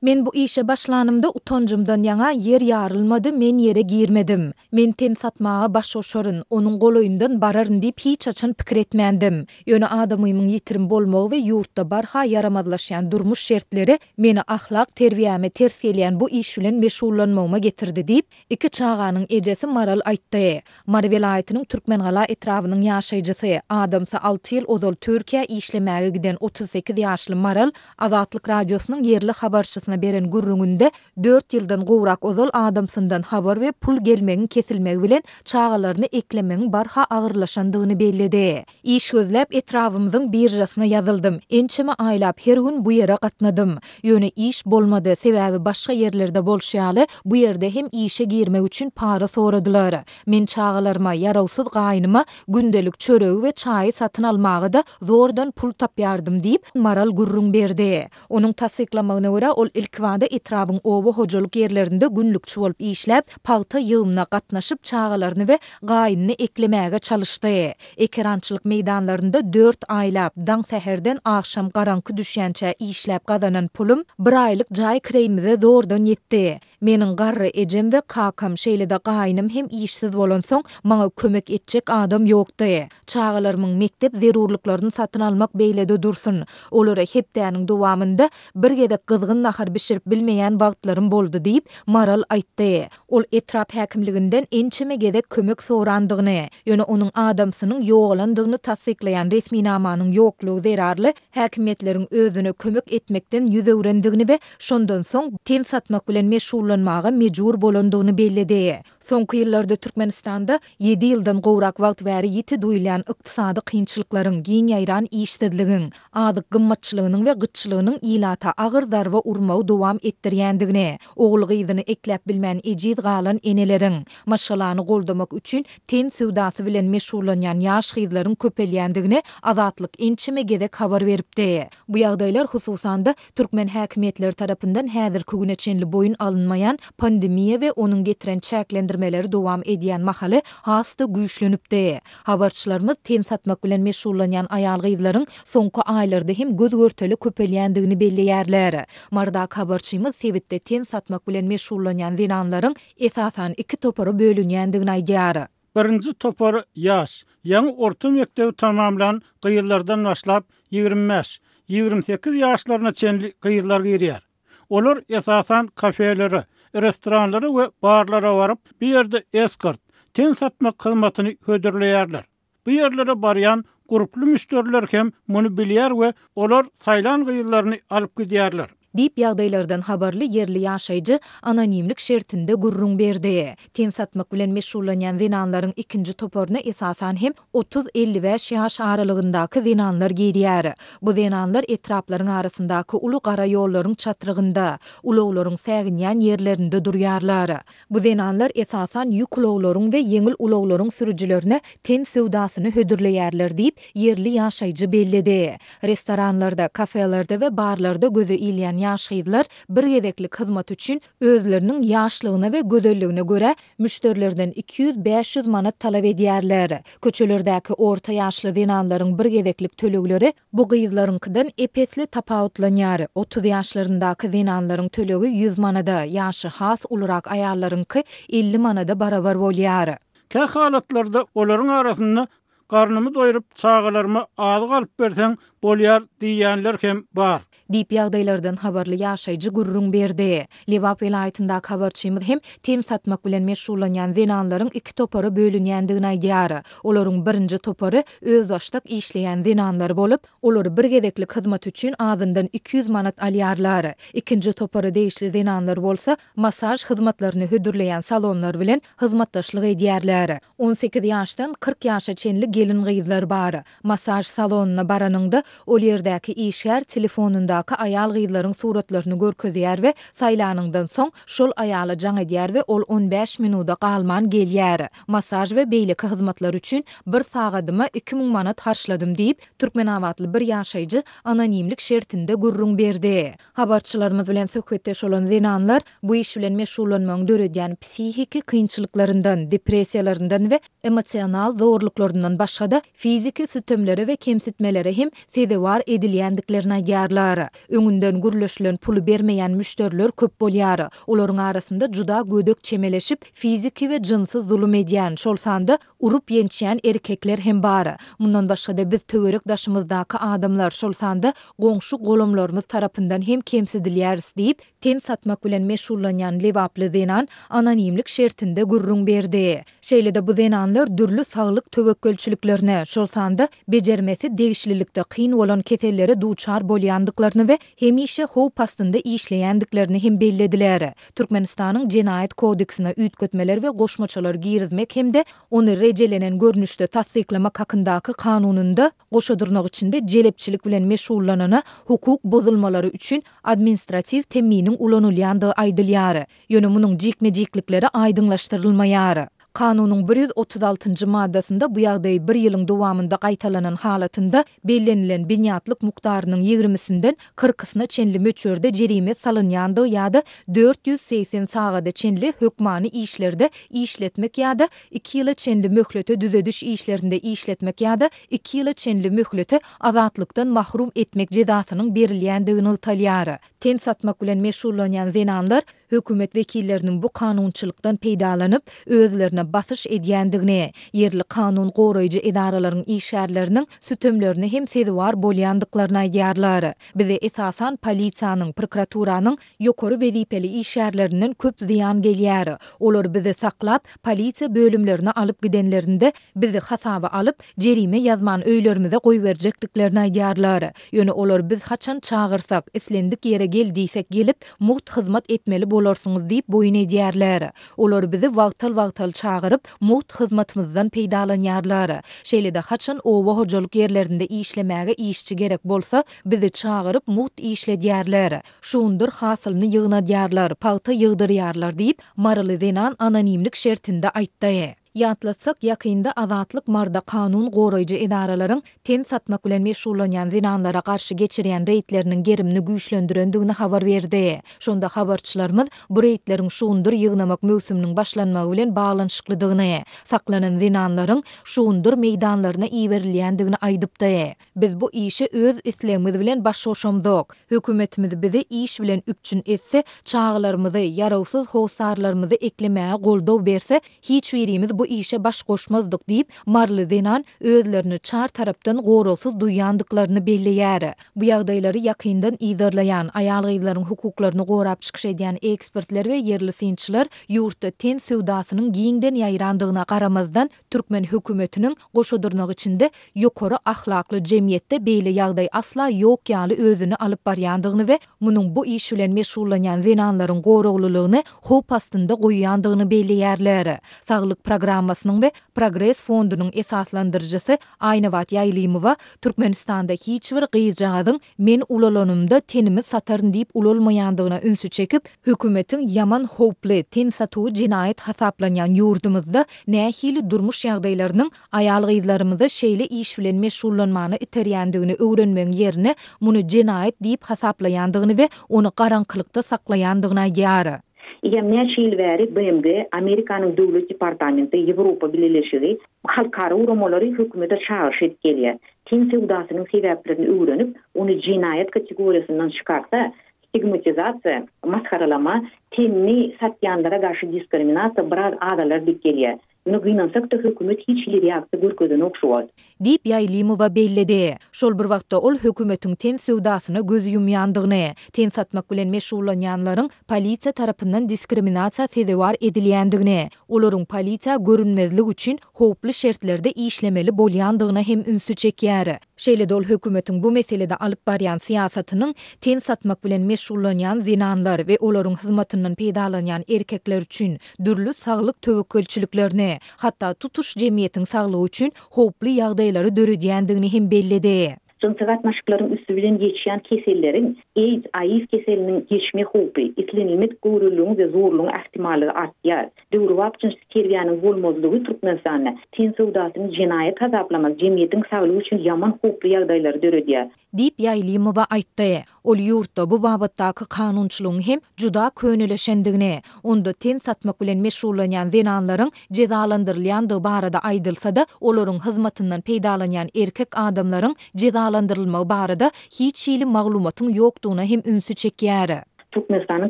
Men bu işe başlanymda utanjymdan ýaňa ýer ýarylmady, men ýere girmedim. Men ten satmaga baş goşaryn, onuň golaýyndan bararyn diýip hiç haçan pikir etmändim. Ýöne adamymyň ýitirim bolmagy we ýurtda barha ýaramazlaşýan durmuş şertleri meni ahlak terbiýäme ters gelýän bu iş bilen meşgullanmagyma getirdi diýip, iki çaganyň ejesi Maral aýtdy. Mary welaýatynyň Türkmengala etrabynyň ýaşaýjysy, adamsy alty ýyl ozal Türkiýä işlemäge giden 38 ýaşly Maral Azatlyk Radiosynyň ýerli habarçysyna beren gürrüňinde dört ýyldan gowrak ozal adamsyndan habar we pul gelmegiň kesilmegi bilen çagalaryny eklemegiň barha agyrlaşandygyny belledi. Iş gözläp etrabymyzyň biržasyna ýazyldym. Ençeme aýlap her gün bu ýere gatnadym. Ýöne iş bolmady, sebäbi başga ýerlerde bolşy ýaly, bu ýerde hem işe girmek üçin para soradylar. Men çagalaryma, ýarawsyz gaýnyma gündelik çöregi we çaýy satyn almaga-da zordan pul tapýardym diýip, Maral gürrüň berdi. Onuň tassyklamagyna görä, ol ilkibada etrabyň oba hojalyk ýerlerinde günlükçi bolup işläp, pagta ýygymyna gatnaşyp, çagalaryny we gaýnyny eklemäge çalyşdy. Ekerançylyk meýdanlarynda dört aýlap, daň säherden agşam garaňky düşýänçä işläp gazanan pulum bir aýlyk jaý kireýimize zordan ýetdi. Meniň garry ejem we kakam, şeýle-de gaýynym hem işsiz bolansoň, maňa kömek etjek adam ýokdy. Çagalarymyň mekdep zerurlyklaryny satyn almak beýle-de dursun, olara hepdäniň dowamynda bir gezek gyzgyn nahar bişirip bilmeýän wagtlarym boldy diýip, Maral aýtdy. Ol etrap häkimliginden ençeme gezek kömek sorandygyny, ýöne onuň adamsynyň ýogalandygyny tassyklaýan resminamanyň ýoklugy zerarly häkimiýetleriň özüne kömek etmekden ýüz öwrendigini we şondan soň ten satmak bilen meşgullanmaga mejbur bolandygyny belledi. Soňky ýyllarda Türkmenistanda ýedi ýyldan gowrak wagt bäri ýiti duýulýan ykdysady kynçylyklaryň, giň ýaýran işsizligiň, azyk gymmatçylygynyň we gytçylygynyň ilata agyr zarba urmagy dowam etdirýändigini, ogul-gyzyny ekläp bilmän ejiz galan eneleriň, maşgalany goldamak üçin ten söwdasy bilen meşgullanýan ýaş gyzlaryň köpelýändigini Azatlyk ençeme gezek habar beripdi. Bu ýagdaýlar, hususan-da, türkmen häkimiýetleri tarapyndan häzirki güne çenli boýun alynmaýan pandemiýa we onuň getiren çäklendirmeleri dowam edýän mahaly has-da güýçlenipdi. Habarçylarymyz ten satmak bilen meşgullanýan aýal-gyzlaryň soňky aýlarda hem göz-görtele köpelýändigini belleýärler. Marydaky habarçymyz sebitde ten satmak bilen meşgullanýan zenanlaryň esasan iki topara bölünýändigini aýdýar. Birinji topar ýaş, ýaňy orta mekdebi tamamlan gyzlardan başlap, 25, 28 ýaşlaryna çenli gyzlar girýär. Olar esasan kafelere, restoranlara we barlara baryp, bu ýerde eskort, ten satmak hyzmatyny hödürleýärler. Bu ýerlere barýan gurply müşderiler hem muny bilýär we olar saýlan gyzlaryny alyp gidýärler. Diýip, ýagdaýlardan habarly ýerli ýaşaýjy anonimlik şertinde gürrüň berdi. Ten satmak bilen meşgullanýan zenanlaryň ikinji toparyna esasan hem 30-55 ýaş aralygyndaky zenanlar girýär. Bu zenanlar etraplaryň arasyndaky uly gara ýollaryň çatrygynda, ulaglaryň säginýän ýerlerinde durýarlar. Bu zenanlar esasan ýük ulaglaryň we ýeňil ulaglaryň sürüjilerine ten söwdasyny hödürleýärler diýip, ýerli ýaşaýjy belledi. Restoranlarda, kafelerde we barlarda göze ilýän ýaş gyzlar bir gezeklik hyzmat üçin özleriniň ýaşlygyna we gözelligine görä müşderilerden 200-500 manat talap edýärler. Köçelerdäki orta ýaşly zenanlaryň bir gezeklik tölegleri Bu gyzlaryňkydan ep-esli tapawutlanýar. 30 ýaşlaryndaky zenanlaryň tölegi ýüz manada, ýaşy has ulurak aýallaryňky 50 manada barabar bolýar. Kä halatlarda olaryň arasynda Garnymy doýrup, çagalaryma azyk alyp berseň bolýar diýýänler hem bar. Diýip, ýagdaýlardan habarly ýaşaýjy gürrüň berdi. Lebap welaýatyndaky habarçymyz hem ten satmak bilen meşgullanýan zenanlaryň iki topara bölünýändigini aýdýar. Olaryň birinji topary özbaşdak işleýän zenanlar bolup, olar bir gezeklik hyzmat üçin azyndan 200 manat alýarlar. Ikinji topara degişli zenanlar bolsa massaž hyzmatlaryny hödürleýän salonlar bilen hyzmatdaşlyk edýärler. 18 ýaşdan 40 ýaşa çenli gelin-gyzlar bar. Massaž salonyna baranyňda, ol ýerdäki işgär telefonyndaky aýal-gyzlaryň suratlaryny görkezýär we saýlanyňdan soň, şol aýala jaň edýär we ol on bäş minuda galman gelýär. Massaž we beýleki hyzmatlar üçin bir sagadyma 2000 manat harçladym diýip, türkmenabatly bir ýaşaýjy anonimlik şertinde gürrüň berdi. Habarçylarymyz bilen söhbetdeş bolan zenanlar bu iş bilen meşgullanmagyň döredýän psihiki kynçylyklaryndan, depressiýalaryndan we emosional zorluklaryndan başga-da, fiziki sütemlere we kemsitmelere hem sezewar edilýändiklerini aýdýarlar. bolýar. Öňünden gürleşilen puly bermeýän müşderiler köp bolýar. Olaryň arasynda juda gödek çemeleşip, fiziki we jynsy zulum edýän, şol sanda urup-ýençýän erkekler hem bar. Mundan başga-da biz töwerek-daşymyzdaky adamlar, şol sanda goňşy-golamlarymyz tarapyndan hem kemsidilýäris diýip, ten satmak bilen meşgullanýan lebaply zenan anonimlik şertinde gürrüň berdi. Şeýle-de bu zenanlar dürli saglyk töwekgelçiliklerine, şol sanda bejermesi degişlilikde kyn bolan kesellere duçar bolýandyklaryny we hemişe howp astynda işleýändiklerini hem bellediler. Türkmenistanyň Jenaýat kodeksine üýtgetmeler we goşmaçalar girizmek hem-de ony rejelenen görnüşde tassyklamak hakyndaky Kanunynda goşa dyrnak içinde jelepçilik bilen meşgullanana hukuk bozulmalary üçin administratiw temminiň ulanylýandygy aýdylýar. Ýöne munuň jikme-jiklikleri aýdyňlaşdyrylmaýar. Kanunyň 136 njy maddasynda bu ýagdaý bir ýylyň dowamynda gaýtalanan halatynda bellenilen binýatlyk mukdarynyň ýigrimisinden kyrkysyna çenli möçberde jerime salynýandygy ýa-da 480 sagada çenli hökmany işlerde işletmek ýa-da iki ýyla çenli möhlete düzediş işlerinde işletmek ýa-da iki ýyla çenli möhlete azatlykdan mahrum etmek jezasynyň berilýändigi nygtalýar. Ten satmak bilen meşgullanýan zenanlar hökümet wekilleriniň bu kanunçylykdan peýdalanyp, özlerine basyş edýändigini, ýerli kanun goraýjy edaralaryň işgärleriniň sütemlerine hem sezewar bolýandyklaryny aýdýarlar. Bize esasan polisiýanyň, prokuraturanyň ýokary wezipeli işgärlerinden köp zyýan gelýär. Olar bizi saklap, polisiýa bölümlerine alyp gidenlerinde, bizi hasaba alyp, jerime ýazman öýlerimize goýberjekdiklerini aýdýarlar. Ýöne olar biz haçan çagyrsak, islendik ýere gel diýsek gelip, mugt hyzmat etmeli bolarsyňyz diýip boýun edýärler. Olar bizi wagtal-wagtal çagyryp, mugt hyzmatymyzdan peýdalanýarlar. Şeýle-de haçan oba hojalyk ýerlerinde işlemäge işçi gerek bolsa, bizi çagyryp mugt işledýärler. Şugundyr hasylyny ýygnadýarlar, pagta ýygdyrýarlar diýip, maryly zenan anonimlik şertinde aýtdy. Ýatlatsak, ýakynda Azatlyk Marda kanun goraýjy edaralaryň ten satmak bilen meşgullanýan zenanlara garşy geçirýän reýdleriniň gerimini güýçlendirendigini habar berdi. Şonda habarçylarymyz bu reýdleriň şugundyr ýygnamak möwsüminiň başlanmagy bilen baglanyşyklydygyny, saklanan zenanlaryň şugundyr meýdanlaryna iberilýändigini aýdypdy. Biz bu işe öz islegimiz bilen baş goşamzok. Hökümetimiz bizi iş bilen üpjün etse, çagalarymyzy, ýarawsyz hossarlarymyzy eklemäge goldaw berse, hiç birimiz bu işe baş goşmazdyk diýip, maryly zenan özlerini çar tarapdan goragsyz duýýandyklaryny belleýär. Bu ýagdaýlary ýakyndan yzarlaýan, aýal-gyzlaryň hukuklaryny gorap çykyş edýän ekspertler we ýerli synçylar ýurtda ten söwdasynyň giňden ýaýrandygyna garamazdan, Türkmen hökümetiniň, goşa dyrnak içinde, ýokary ahlakly jemgyýetde beýle ýagdaý asla ýok ýaly özüni alyp barýandygyny we munuň bu iş bilen meşgullanýan zenanlaryň goraglylygyny howp astynda goýýandygyny belleýärler. Saglyk programmasynyň we Progres fondunyň esaslandyryjysy Aýnabat Ýaýlymowa Türkmenistanda hiç bir gyzjagazyň Men ulalanymda tenimi sataryn diýip ulalmaýandygyna ünsi çekip, hökümetiň ýaman howply, ten satuwy jenaýat hasaplanýan ýurdumyzda nähili durmuş ýagdaýlarynyň aýal-gyzlarymyzy şeýle iş bilen meşgullanmana iterýändigini öwrenmegiň ýerine muny jenaýat diýip hasaplaýandygyny we ony garaňkylykda saklaýandygyny aýdýar. Eýýäm näçe ýyl bäri BMG, Amerikanyň Döwlet departamenti, Ýewropa Bileleşigi, halkara guramalary hökümete çagyryş edip gelýär. Ten söwdasynyň sebäplerini öwrenip, ony jenaýat kategoriýasyndan çykarsa, stigmatizasiýa, masgaralama, tenini satýanlara garşy diskriminasiýa biraz azalar diýip gelýär. Ýöne gynansak-da hökümet hiç hili reaksiýa görkezenok şu wagt. Diýip, Ýaýlymowa belledi. Şol bir wagtda ol hökümetiň ten söwdasyna göz ýumýandygyny, ten satmak bilen meşgullanýanlaryň polisiýa tarapyndan diskriminasiýa sezewar edilýändigini, olaryň polisiýa görünmezlik üçin howply şertlerde işlemeli bolýandygyna hem ünsi çekýär. Şeýle-de ol hökümetiň bu meselede alyp barýan syýasatynyň ten satmak bilen meşgullanýan zenanlar we olaryň hyzmatyndan peýdalanýan erkekler üçin dürli saglyk töwekgelçiliklerini, hatda tutuş jemgyýetiň saglygy üçin howply ýagdaýlary döredýändigini hem belledi. Jynsy gatnaşyklaryň üsti bilen geçýän keselleriň. AIDS, AIW keseliniň geçme howpy, islenilmedik göwreliligiň we zorlugyň ähtimallygy artýar. Döwrebap jynsy terbiýäniň bolmazlygy Türkmenistanda ten söwdasyny jenaýat hasaplamak jemgyýetiň saglygy üçin ýaman howply ýagdaýlary döredýär. Diýip, Ýaýlymowa aýtdy. Ol ýurtda bu babatdaky kanunçylygyň hem juda könelişendigini, onda ten satmak bilen meşgullanýan zenanlaryň jezalandyrylýandygy barada aýdylsa-da, olaryň hyzmatyndan peýdalanýan erkek adamlaryň jezalandyrylmagy barada hiç hili maglumatyň ýokdugyna hem ünsi çekýär. Türkmenistanyň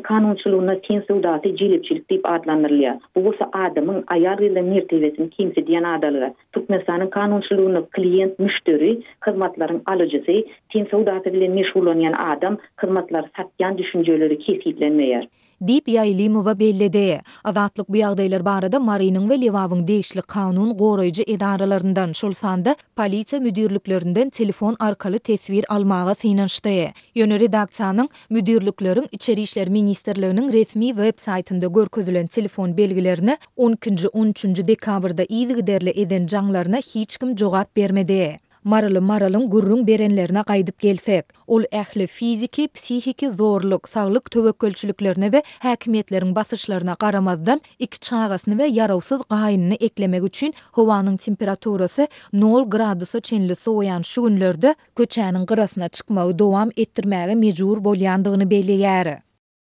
kanunçylygynda ten söwdasy jelepçilik diýip atlandyrylýar. Bu bolsa adamyň, aýal-gyzlaryň mertebesini kemsidýän adalga. Türkmenistanyň kanunçylygynda klient, müşderi, hyzmatlaryň alyjysy, ten söwdasy bilen meşgullanýan adam, hyzmatlary satýan düşünjeleri kesgitlenmeýär. Diýip, Ýaýlymowa belledi. Azatlyk bu ýagdaýlar barada Marynyň we Lebabyň degişli kanun goraýjy edaralaryndan, şol sanda polisiýa müdirliklerinden telefon arkaly teswir almaga synanyşdy. Ýöne redaksiýanyň Müdirlikleriň Içeri işler ministrliginiň resmi web saýtynda görkezilen telefon belgilerine on ikinji, on üçünji dekabrda yzygiderli eden jaňlaryna hiç kim jogap bermedi. Maryly Maralyň gürrüň berenlerine gaýdyp gelsek, ol ähli fiziki, psihiki zorluk, saglyk töwekgelçiliklerine we häkimiýetleriň basyşlaryna garamazdan, iki çagasyny we ýarawsyz gaýynyny eklemek üçin howanyň temperaturasy nol gradusa çenli sowaýan şu günlerde köçäniň gyrasyna çykmagy dowam etdirmäge mejbur bolýandygyny belleýär.